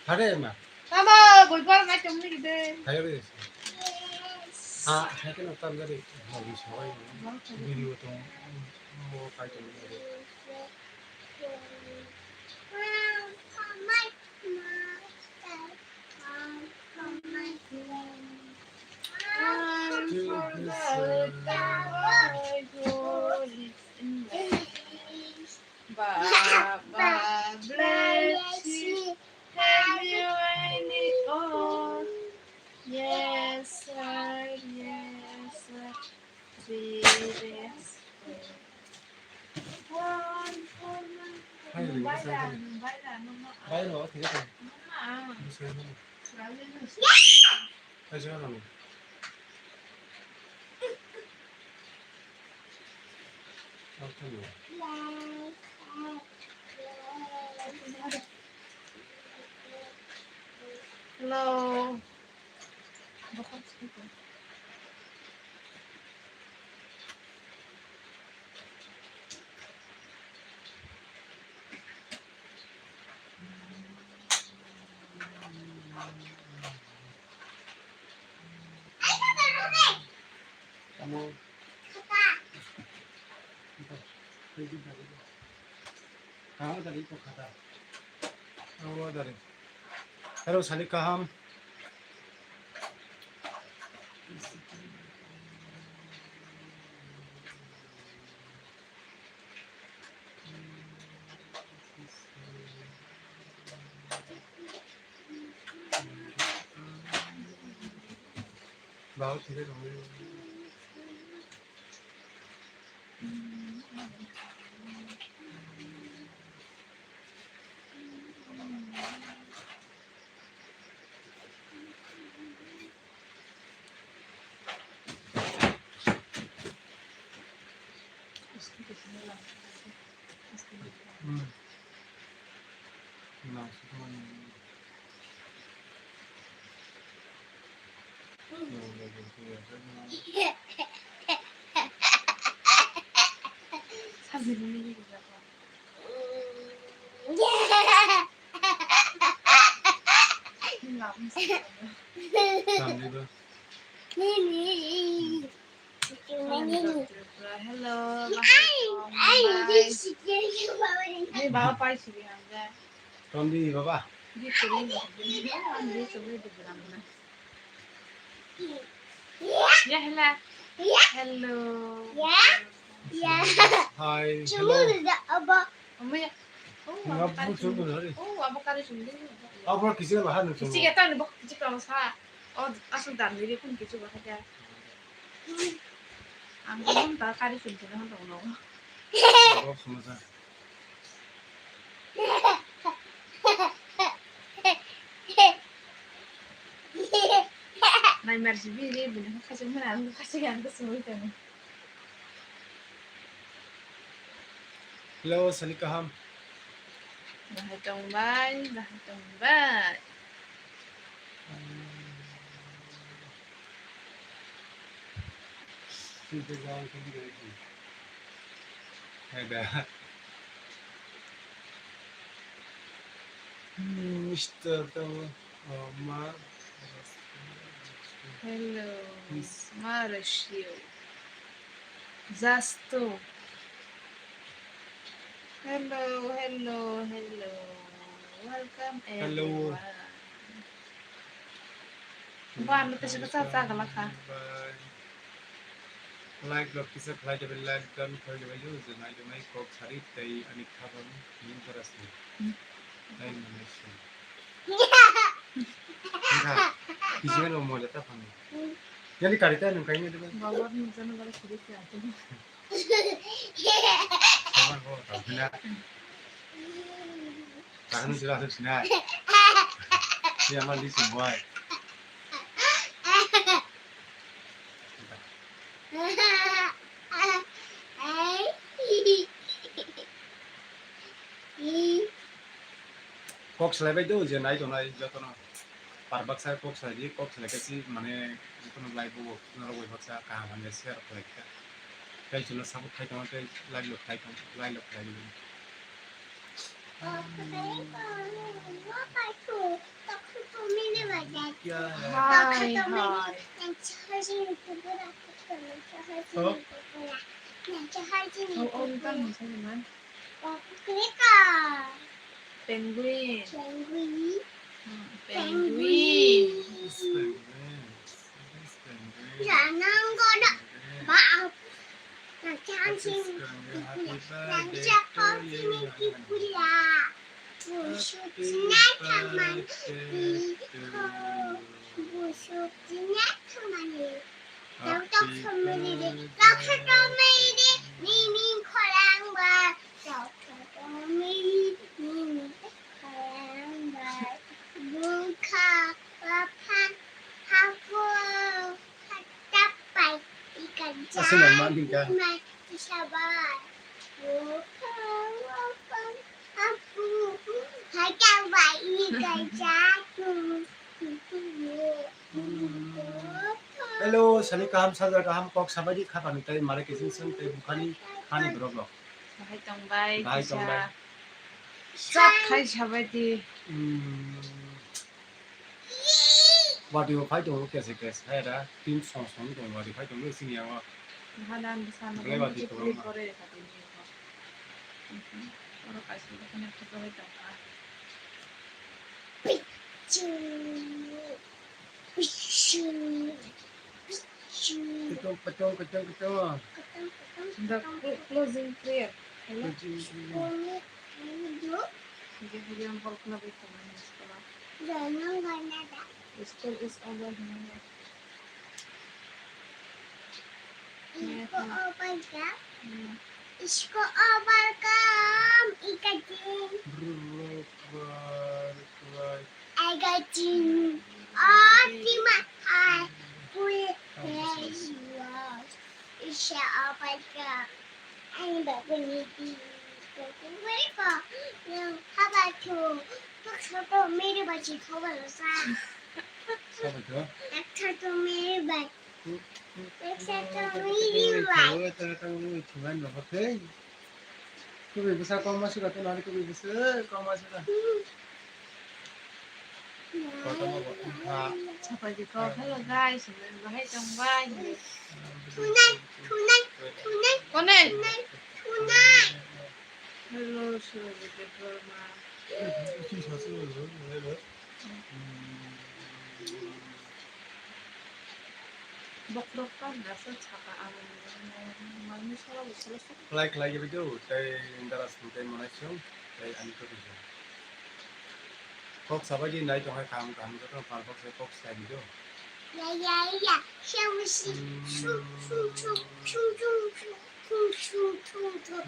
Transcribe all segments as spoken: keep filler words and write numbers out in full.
Thare ma. Tamo, bui bar nai tong ni de. Thare de. Ha, hai ke no tan gari. Ha, bi sabai. Video tong mo kai tong ni de. Baba bless you. Have you any oil? Yes, sir. Yes, sir. Three days. One for my. Hai, hai, hai. Bai, bai, bai, bai, bai. Bai, bai, bai. Bai, bai. Hello. Tamo. Tamo dari. Hello, salik kaham. Hello, Tandi baba. Ya, hello. Hello. Ya. Ya. Hi, hello. Omo ya. Oh, abo kari sumli. Oh, abo kari sumli. Abo kisi ba hanu. Kisi ya tani bok kisi kang sa. Oh, asal dan diri pun kisi ba kaya. Ang pun ta kari sumli na hanu no. Abo sama sa. Nai mar si bini bini khasi mana ang khasi ang khasi. Hello, salik kaham. Bahai tong bai, bahai tong bai. Mister Tama. Hello, Miss Marshall. Just to. Hello, hello, hello. Welcome, hello, everyone. Ba, ano tesa ka sa sa ka lakha. Bye. Like rok kisa khlai de bai, like gan khlai de bai, yo je nai de mai kok sari tei ani khabang ni terasni. Hmm. Tei manai sini. Enggak, kisi kan mau lihat apa nih? Jadi kari teh nungkainnya de bai. Bawa ni jana kali sini siapa? Sabar, bo, tahu na. Tahan sila sila. Ya, mandi semua. Kok salai bai do, je nai tongnai jotono. Par baksa kok salai di, kok salai khe si mane jotono lai bo, norok bai baksa kaham hamya share khlai kha. Tei chwla support khai tongo, tei like rok khai tongo, like rok khai di. Hai, hai. Oh, oh, tang ni sani man. Penguin. Hmm, penguin. Penguin. Jangan kau nak. Maaf. Nanti hancing dipula. Nanti aku sini dipula. Busuk jinak teman diko. Busuk jinak teman diko. Dokter family de. Dokter family de. Miming korang ba. Dokter family. Miming korang ba. Buka. Papa. Hapu. Hatapai. Ikan. Asal nama tingkah. Mai. Sabar. Hajabai ikan jatuh. Hello, sani kaham, sajra kaham, kok sabaidi khapani tei mare kiching song tei bukhani hani borok rok. Bahai tongbai, bahai kisa tongbai. Chak khai sabaidi. Hmm. Wadi bo phai tongo kese kese hai da tin song song tongo wadi phai tongo sini yango. Hadan bwsano belai wadi tongo. Oro kaisa dokan ekta belai tongkha. Petong, petong, petong, petong. The clo-, closing prayer. Hello? Closing prayer. Hindi, hindi ang call ko na ba ito, man, school. School is over here. School over ka? Hmm. School over ka? Ikatin. Brrrr, cry, cry. Ikatin. Oh, tima. Hi. Pui. Yes, yes. Isa over ka? Ani babu ni di. Babu ni ko. Yang haba tu. Pak sa to mere bachi ko ba lo sa. Sa ba to? Pak sa to mere bachi. Hmm, hmm. Pak sa to mere bachi. Ko ba sa ko ma su ka to na ko ba sa ko ma su ka. Hmm. Hello guys, bahai tongbai. Tunai, tunai, tunai. Kone? Tunai, tunai. Hello, Surajit Debbarma. Bokrok kan rasa chaka ang mangni sala sala. Like, like video, tei daras tei monai song, tei ani to. Kok sabai di nai tonghai kaham kaham joto par kok se kok sai di do. Ya, ya, ya. Siang mesti su, su, su, su, su, su, su, su, su.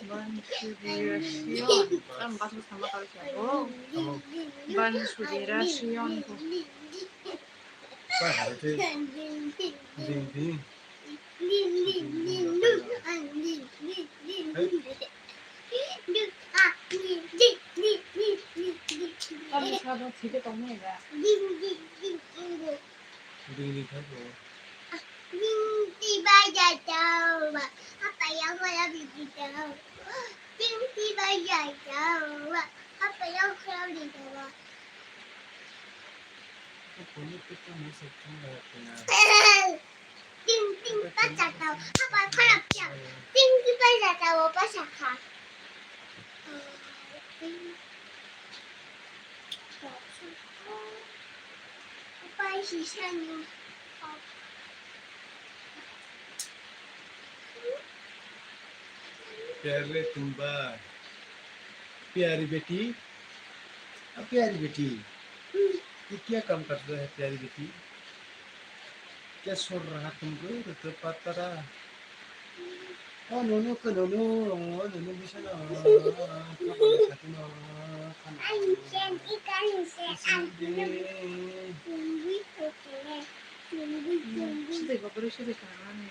Ban sudira siyon. Ang bathang sama kali siya. Oh. Ban sudira siyon. Ding, ding. Hey. Kami sabang sida kami ya. Ding, ding, thabo. Ding, ding, ba, ja, ja, ba. Apa yang kau bikin tahu? Ding, ding, ba, ja, ja, ba. Apa yang kau bikin tahu? Apa ni kita masuk ke mana? Ting ting pacha tao, hapa kharap chao. Ting ting pacha tao, pacha kha. Pai si sani. Pyare tumba. Pyari beti. A pyari beti. Ye kya kam kar raha hai pyari beti? Kya sor raha tumko, rata patara? O nono ko nono, o nono bisana, kapal khatino, khana. Sidi gobri sidi kana ni.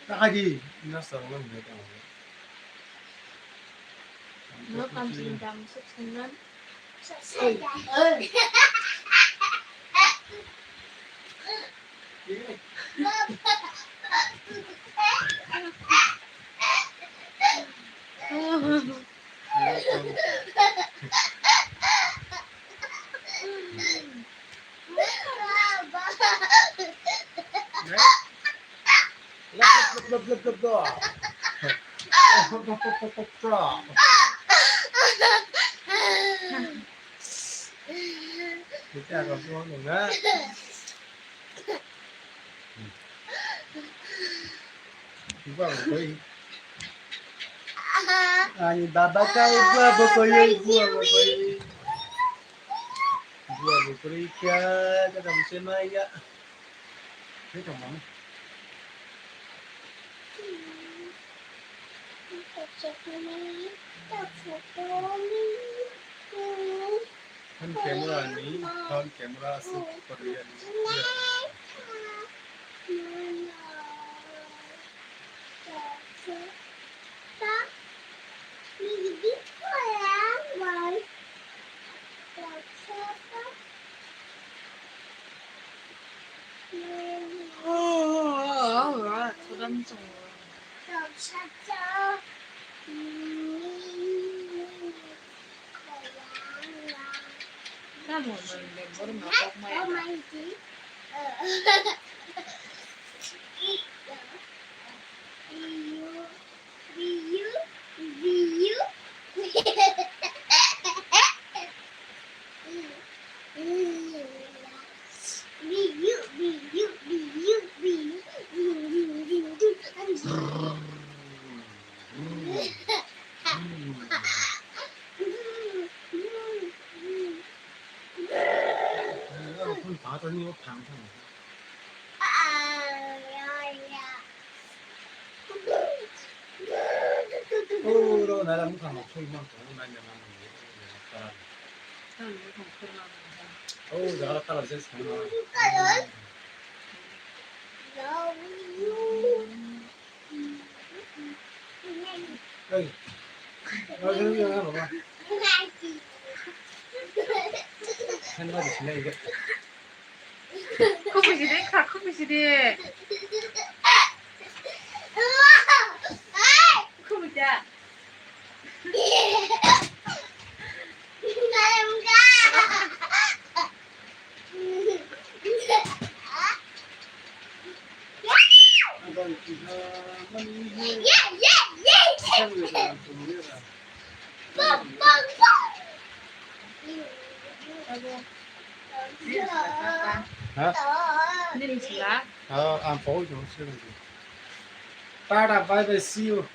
Takadi, nasa orang dia tahu. Welcome to Dam Suksenan. Kita akan pulang nunggu. Ibu apa koi? Ani baba kai ibu apa koi? Ibu apa koi? Ibu apa koi? Kya kata mesti maya. Ini kamu. Phone camera ni, phone camera aswk kwrwi ani. Oh, ro, nara mukha ma phui man ko, nanya man ko. Oh, jara kala ses ko. Hey. Hey, hey, hey, hey, hey. Hand ba di sini. Khumui sidi, kha khumui sidi. Khumui da. Ha? Nini sila? Ha, ang pogwi tongo, sila. Tata, bye bye, see you.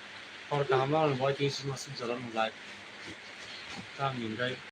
Hor kaham, ang bai twi sima suk jalan live. Tang ni gai.